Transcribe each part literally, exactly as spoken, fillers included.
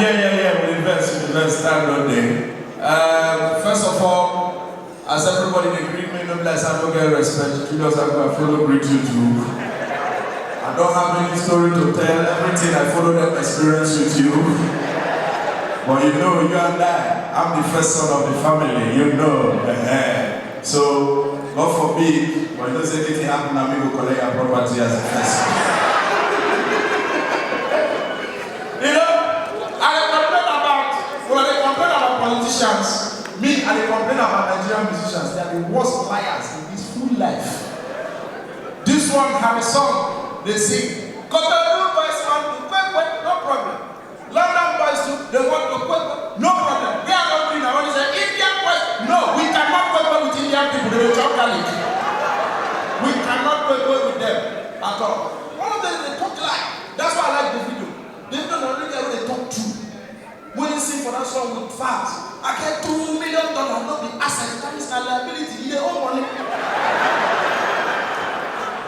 Yeah, yeah, yeah, we invest, we invest, time no dey. Um, first of all, as everybody dey greet me, no be like say I no get respect. Julius Agbo, I follow greet you too. I don't have any story to tell. Everything I follow them experience with you. But you know, you and I, I'm the first son of the family, you know. Eh-heh. So, God forbid, but you know say anything happen, na me go collect your property as a first. You know, I dey complain about, when I dey complain about politicians, me, I dey complain about Nigerian musicians. They are the worst liars in this full life. This one have a song, they sing, Cotonou boys want to quick, quick, no problem. London boys too, they want to quick, quick, no problem. We are not doing our own. Say, Indian boys, no, we cannot quick, quick with Indian people. They will chop garlic. We cannot quick, quick with them at all. All of them, they talk lie. That's why I like the video. They don't know they talk true. When you sing for that song with facts, I get two million dollars, not the asset, that is a liability. You dey owe money.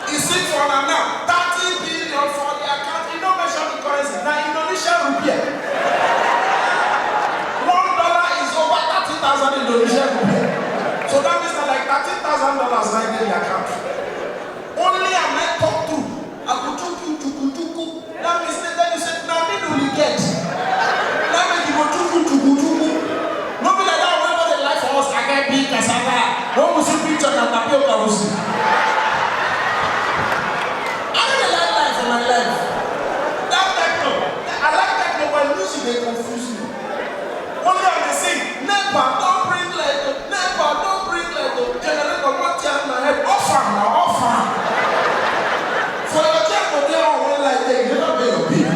He sing for am now, thirty billion for the account. He no mention the currency. Na Indonesian rupiah. One dollar is over thirty thousand Indonesian rupiah. So that means that, like, thirty thousand dollars right in the account. Only am I talk true. I go chuku chuku chuku. That means they tell you say na me only get. That make you go chuku chuku chuku. No be like that when we dey lie for us, I get big cassava. When we see picture, na tapioca we see. I no dey like lie for my life. That techno, I like techno, but music dey confuse me. Only I dey sing, NEPA don bring light o, NEPA don bring light o, generator wan tear my head, off am na, off am. For your chair go dey on when light dey, you never pay your bill.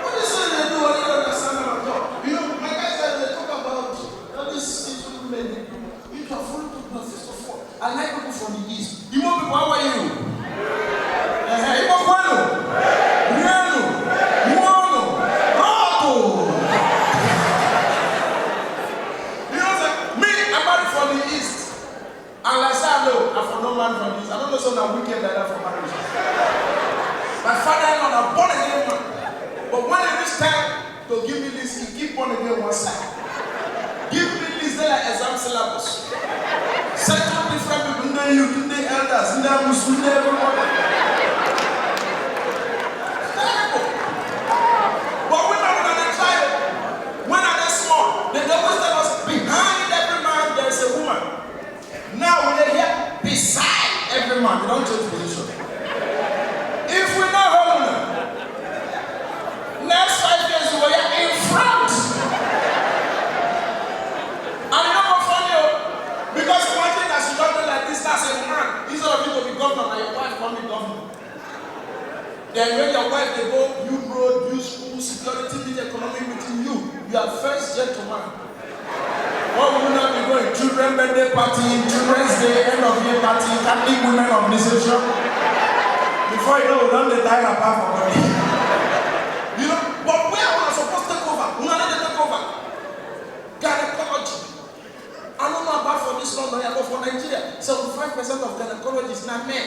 What is it they do? I don't understand am at all. You know, my guys, as they talk about all these things wey women dey do, you can follow talk about, first of all, I like people from the east. Igbo people, how are you? Eh, Igbo kwenu? Rienu? Nwonu? Rotu? You know, say, me, I marry from the east. And like say I know, I for no man from the east. I don't know, so now wicked like that for marriage. My father-in-law na born again man. But when it reach time to give me list, he keep born again one side. Give me list, they like exam syllabus. Settle different people, ndị youth, ndị elders, ndị amusu, ndị everybody. Terrible. But women, when they try, when are they small? They always tell us, behind every man, there is a woman. Now we dey hear beside every man, we don change position. If we no hold una, next five years we go hear in front. And you know what funny o? Because one thing that should not be like this, as a man, instead of you to be governor, na your wife come be governor. Then when your wife dey go build road, build school, security, meet economic meeting, you, you are first gentleman. What will una be going? Children birthday party, children's day, end of year party, Catholic women organization. Before you know, we don dey tie wrapper for body. You know, but where una suppose take over? Una no dey take over. Gynecology. I no know about for this London here, but for Nigeria, seventy-five percent of gynecologists na men.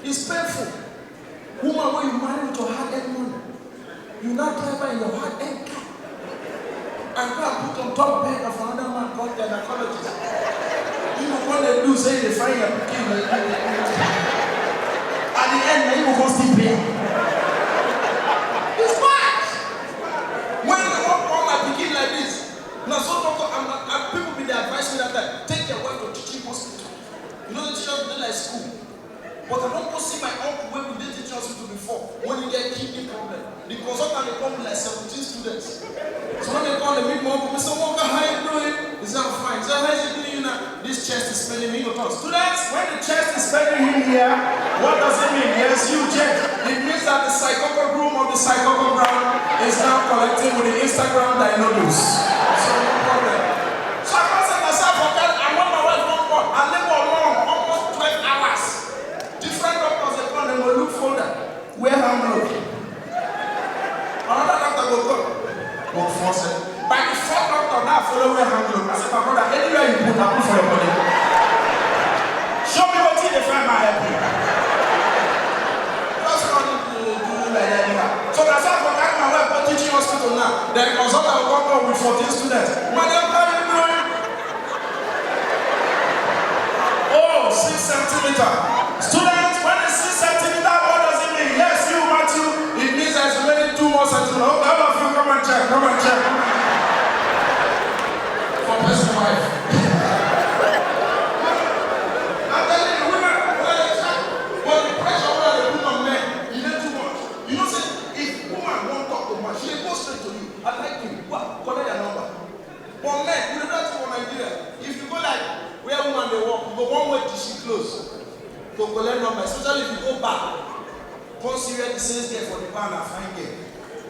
It's painful. Woman wey you marry with your hard-earned money, you now drive her in your hard-earned car and go and put on top bed of another man called gynecologist. You go come dey do say you dey find your pikin. At the end, na you go come still pay am. It's bad. When I wan born my pikin like this, na so doctor and, and people bin dey advise me that time, take your wife to teaching hospital. You know the teachers dey like school. But I don go see my uncle wey bin dey teaching hospital before, when he get kidney problem. The consultant dey come with like seventeen students. So when they come, they meet my uncle, Mister Walker, how you doing? He say, I'm fine. He say, how is it doing you now? This chest is paining me. He go talk, students, when the chest is paining him here, what does it mean? Yes, you chest. It means that the psychochrome of the psychochrome is now collecting with the Instagram dinosaurs. So no problem. So I come say myself, okay, and when my wife come born, I labor long, almost twelve hours. Different doctors dey come, dem go look folder. Where hand look? Another doctor go come. Go force it. By the fourth doctor, now follow where hand look. I say, my brother, anywhere you put, I put for your body. Show me wetin you dey find my help you. Just come do, do, do like that anyhow. So that's why I for carry my wife go teaching hospital now. number, especially if you go bar, come see where the sales girl for the bar na fine girl.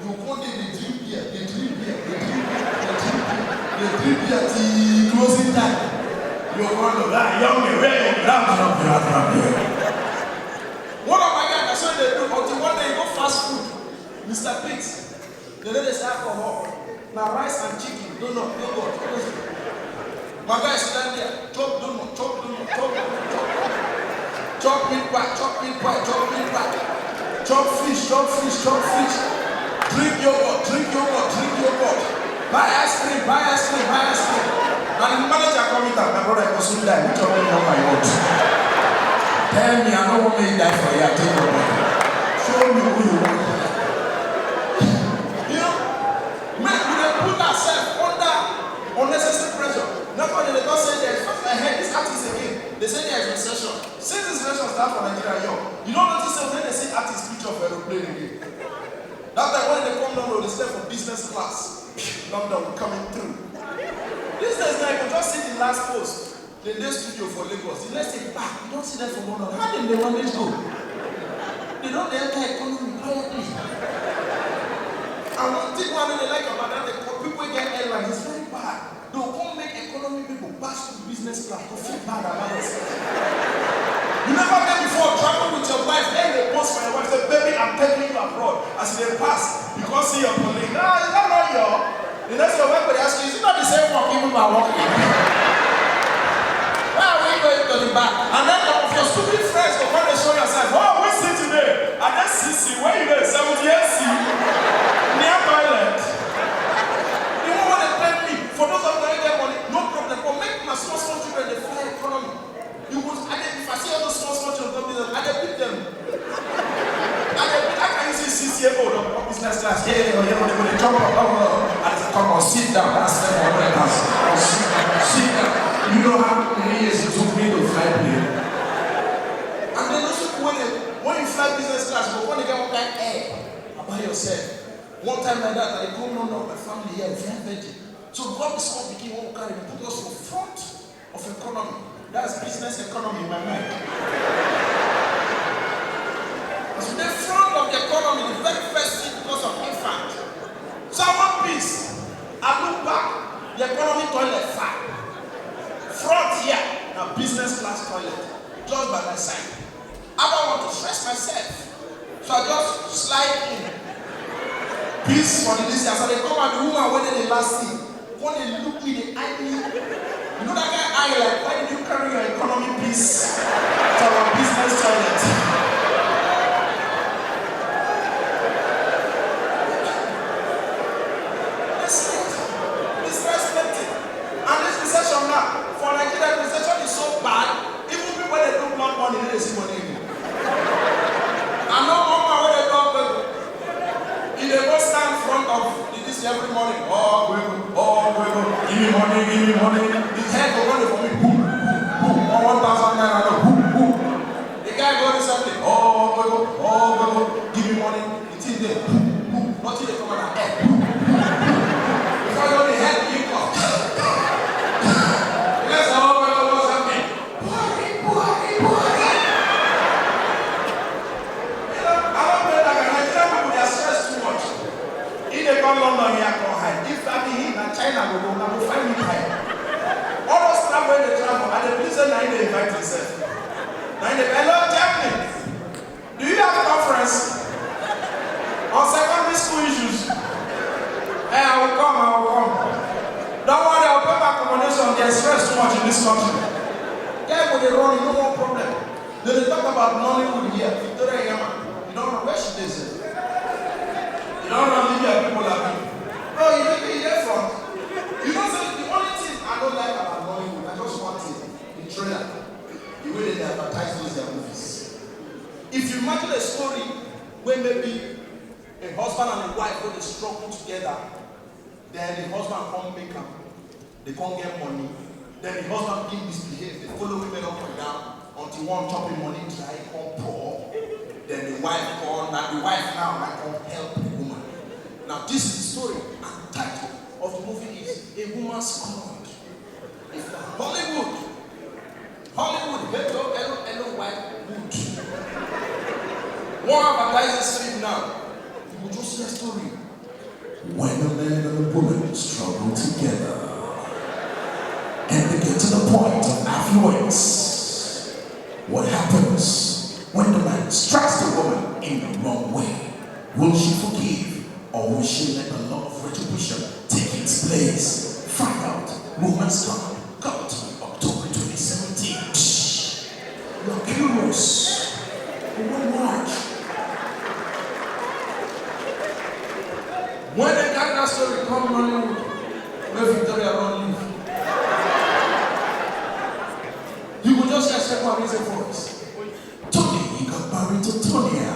You come dey dey drink beer, dey drink beer, dey drink beer, dey drink beer, dey drink beer till closing time. You come know that young girl, where you grab from the beer. One of my guys, I saw they do until one day you go fast food, Mister Pigs. They no dey sell alcohol. Na rice and chicken, donut, yogurt. My guy sit down there, chop donut, chop donut, chop donut, chop donut. Chop meat pie, chop meat pie, chop meat pie. Chop fish, chop fish, chop fish. Drink yogurt, drink yogurt, drink yogurt. Buy ice cream, buy ice cream, buy ice cream. And the manager come meet am, my brother, you go soon die. Which of them you want? Tell me, I no wan make you die for here. Take your money. Show me who you want. You know, make we dey put ourselves under unnecessary pressure. That's why they don say there is, first I heard this artist again. They say there is recession. Since this recession start for Nigeria, yo, you don't notice say when they see artists picture of aeroplane again. That time when they come down, they stay for business class. London coming through. These days now, you go just see the last post. Dem dey studio for Lagos. The next thing, back, you don see them for London. How dem dey manage go? They don dey enter economy quietly. And one thing wey I no dey like about that, the co-, people wey get airlines, it's very bad. They go come make economy people pass through business class to feel bad about themselves. You never get before travel with your wife, then they post for your wife, say, "Baby, I'm taking you abroad." As you dey pass, you come see your colleague. Ah, is that not your? The next thing your wife go dey ask you, "Is it not the same work even my work?" Why are we going to the back? And then some of your stupid friends go come dey show yourself. "Oh, we see today. I dey C C. Where you dey? Seventy-eight C. Near toilet." The one wey dey pay me, for those of you wey get money, no problem. But make my small small children dey fly economy. You go, I dey, if I see all those small small children come business, I dey beat them. I dey beat, how can you see C C A O don come business class? Yeah, yeah, yeah, yeah, they go dey jump up, up, up, up. I say, "Come on, sit down. That's seven hundred pounds. Come on, sit down, sit down." You know how many years it took me to fly plane? And then those people, when they, when you fly business class, you go come dey get one kind air about yourself. One time like that, I dey come London with my family here, we fly virgin. So we come be small pikin, when we carry, we put us for front of economy. That's business economy in my mind. As we dey front of the economy, the very first thing because of infant. So I want peace. I look back, the economy toilet far. Front here, na business class toilet, just by my side. I don't want to stress myself. So I just slide in. Peace for the distance. As I dey come out, the woman wey dey the last seat, come dey look me, dey eye me. You know that kind eye, like, "Why did you carry your economy piece to our business toilet?" Disrespected. And this recession now, for Nigeria, the recession is so bad, even people wey dey do blood money, no dey see money again. I know one man wey dey do akwego. He dey go stand front of the this every morning. "Oh, akwego, oh, akwego, give me money, give me money." The head go come dey for me, boom, boom, boom, one thousand naira, no, boom, boom. The guy go recently, "Oh, akwego, oh, akwego, give me money." The thing dey, boom, boom, nothing dey come out. Eh, boom, boom, boom. Before you know, the head begin come. Yes, oh, akwego, what's happening? Buhari, Buhari, Buhari. You know, I don't play like Nigerian people, they are stressed too much. If they come London here, come hide. If I be him, na China go go, na go find me hide. All those travel wey dey travel, I dey believe say na him dey invite himself. Na him dey, "Hello, Germany. Do you have conference on secondary school issues?" "Eh, I will come, I will come. Don't worry, I will pay my accommodation. There's stress too much in this country." Guy go dey run, no more problem. Dem dey talk about Nollywood here, Victoria Yama. You don't know where she dey sef. You don't know Libya people like me. No, you dey, you dey front. You know say the only thing I don't like about Nollywood, I just want it, the trailer, the way they advertise those their movies. If you imagine a story where maybe a husband and a wife wey dey struggle together, then the husband come make am, they come get money, then the husband begin misbehave, dey follow women up and down, until one chop him money dry, come poor, then the wife come, na the wife now na come help the woman. Now this is the story, and the title of the movie is A Woman Scorned. If na Hollywood, Hollywood, hello, hello, hello, white wood. One advertising street now. You go just hear story. When a man and a woman struggle together and they get to the point of affluence, what happens when the man strikes the woman in the wrong way? Will she forgive, or will she let the law of retribution take its place? Find out. Woman's Gone, come to October twenty seventeen. You're curious. But why watch? When they got that story come Nollywood, where Victoria run leave, you go just hear Shekwa raise a voice. Tony, he got married to Tonia.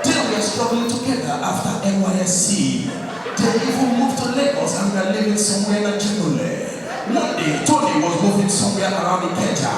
They were struggling together after N Y S C. They even moved to Lagos and were living somewhere in Ajegunle. One day, Tony was moving somewhere around Ikeja.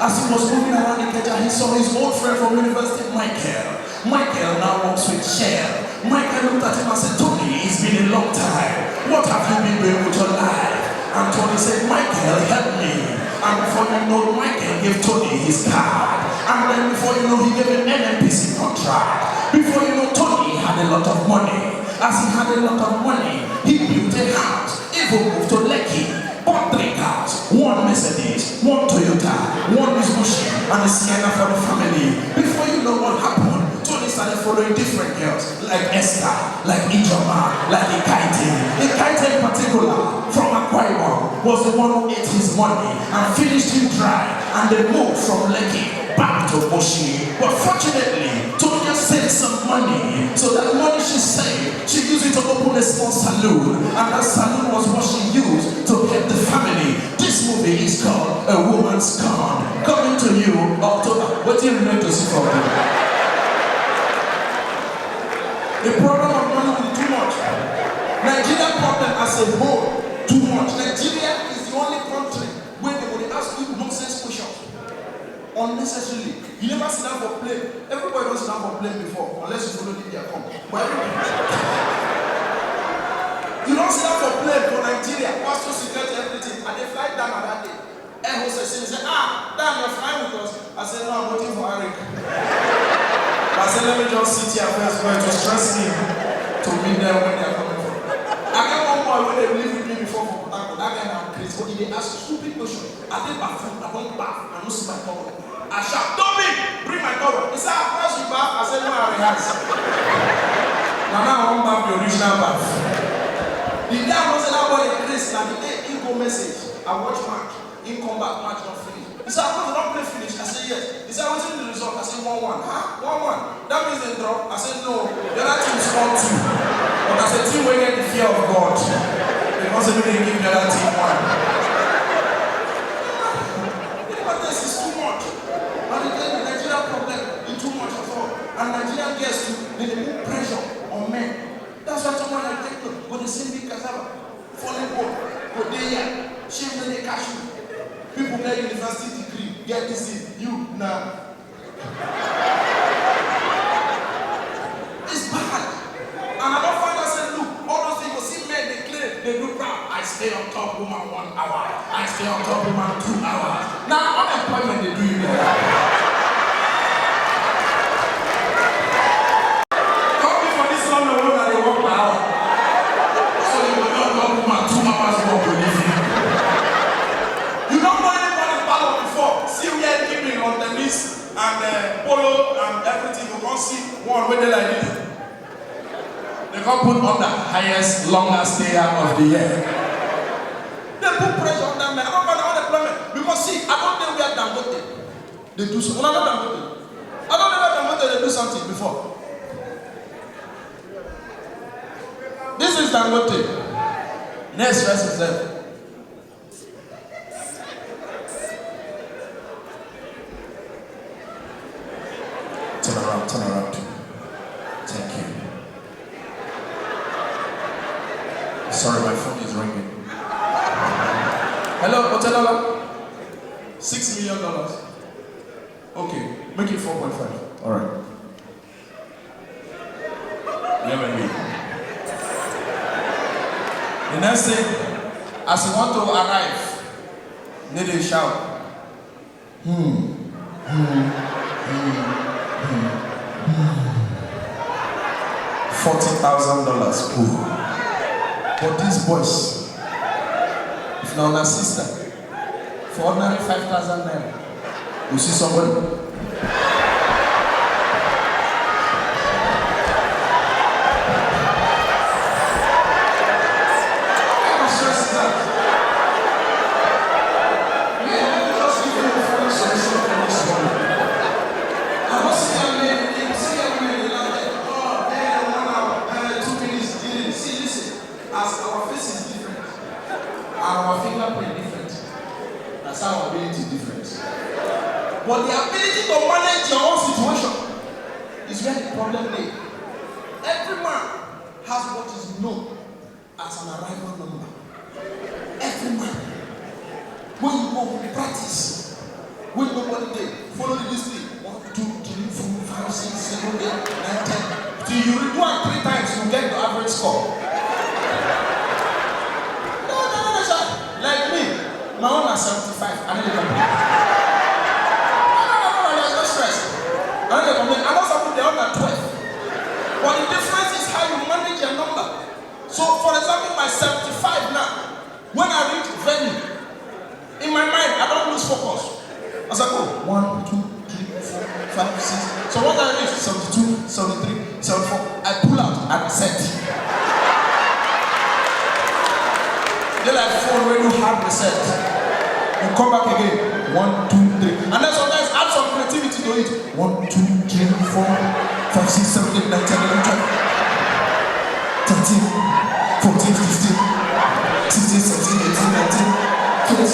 As he was moving around Ikeja, he saw his old friend from university, Michael. Michael now works with Shell. Michael looked at him and said, "Tony, it's been a long time. What have you been doing with your life?" And Tony said, "Michael, help me." And before you know, Michael gave Tony his card. And then before you know, he gave him N N P C contract. Before you know, Tony had a lot of money. As he had a lot of money, he built a house, even moved to Lekki, bought three cars, one Mercedes, one Toyota, one Mitsubishi, and a Sienna for the family. Before you know what happened, Tony started following different girls, like Esther, like Ijoma, like Ikaite. Ikaite in particular, from Akwa Ibom, was the one who ate his money and finished him dry, and they moved from Lekki back to Mushin. But fortunately, Tonya saved some money, so that money she saved, she used it to open a small saloon, and that saloon was what she used to help the family. This movie is called A Woman's Gone, coming to you October. What do you need to see for me? The problem of money is too much. Nigeria problem as a whole, too much. Nigeria is the only country where they will ask you nonsense questions unnecessarily. You never sit down for plane. Everybody don sit down for plane before, unless you follow Libya come. But everybody, you don sit down for plane for Nigeria, passport, security, everything, and they fly down on that day. Air hostess say, say, "Ah, Dan, you're flying with us." I said, "No, I'm waiting for Arik." I said, "Let me just sit here first, but it will stress me to meet them when they are coming from." I get one boy wey dey live with me before for Port Harcourt. That guy na craze, but he dey ask stupid question. I dey bathroom, I don baff, I no see my towel. I shout, "Tobi, bring my towel." He say, "Ah, first you baff." I say, "No, I rehearse." Na now I wan baff the original baff. The day I know say that boy dey craze, na the day he go message. I watch match. He come back, match don finish. He say, "I thought you don play finish." I say, "Yes." He say, "Wetin be the result?" I say, "One one." "Huh? One one? That means they draw?" I say, "No, the other team scored two. But as a team wey get the fear of God, they come say make they give the other team one." This is too much. And again, the Nigerian problem is too much at all. And Nigerian girls too, they dey put pressure on men. That's why someone like Tekno go dey sing big cassava, falling bone, go dey here, shame no dey catch you. People get university degree, get this thing, you na. It's bad. And I don find out say, look, all those things you see men dey claim, dey do proud. "I stay on top woman one hour. I stay on top woman two hours." Na unemployment dey do you like that. Come be for this one, no, no, na dey work per hour. So you go dey on top woman two hours work go leave you. You don know anybody parlor before? See where giving on tennis and uh, polo and everything, you come see one wey dey like this. They come put on the highest, longer stayer of the year. They put pressure on that man. I don't know what the problem. Because see, I don't know where Dangote. They do so. Una know Dangote? I don't know where Dangote they do something before. This is Dangote. Next, rest himself. Turn around, turn around. Thank you. Sorry, my phone is ringing. Hello, Otelola? Six million dollars. Okay, make it four point five. All right. Never me. The next thing, as you want to arrive, they dey shout. Hmm. Hmm. Hmm. Hmm. Forty thousand dollars. Cool. But these boys, if na una sister, for ordinary five thousand naira, you see somebody? As our face is different, and our fingerprint different, that's how our ability different. But the ability to manage your own situation is where the problem dey. Every man has what is known as an arrival number. Every man. When you go practice, when nobody dey, follow the list. One, two, three, four, five, six, seven, eight, nine, ten. Till you do am three times, you get your average score. No, no, no, no, sir. Like me, my own na seventy-five. I no dey complain. No, no, no, no, no, there's no stress. I no dey complain. I know some people, their own na twelve. But the difference is how you manage your number. So, for example, my seventy-five now, when I reach venue, in my mind, I don lose focus. I was like, oh, one, two, three, four, five, six. So once I reach seventy-two, seventy-three, seventy-four, I pull out and reset. Dey like phone wey do hard reset. You come back again. One, two, three. And then sometimes add some creativity to it. One, two, three, four, five, six, seven, eight, nine, ten, eleven, twelve, thirteen, fourteen, fifteen, sixteen, seventeen, eighteen, nineteen, twenty,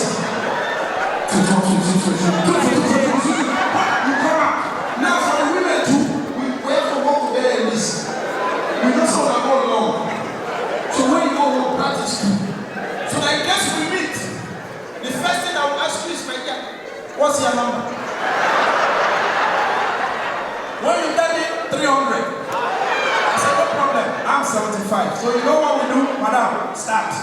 twenty-one, twenty-two, twenty-three, twenty-four, twenty-five. You come back. Now for the women too, we, we have to work together in this. We know some are all long. So when you go home, practice too. So that in case we meet, the first thing I will ask you is, my dear, what's your number? When you tell me three hundred, I say, no problem, I'm seventy-five. So you know what we do? Madam, start.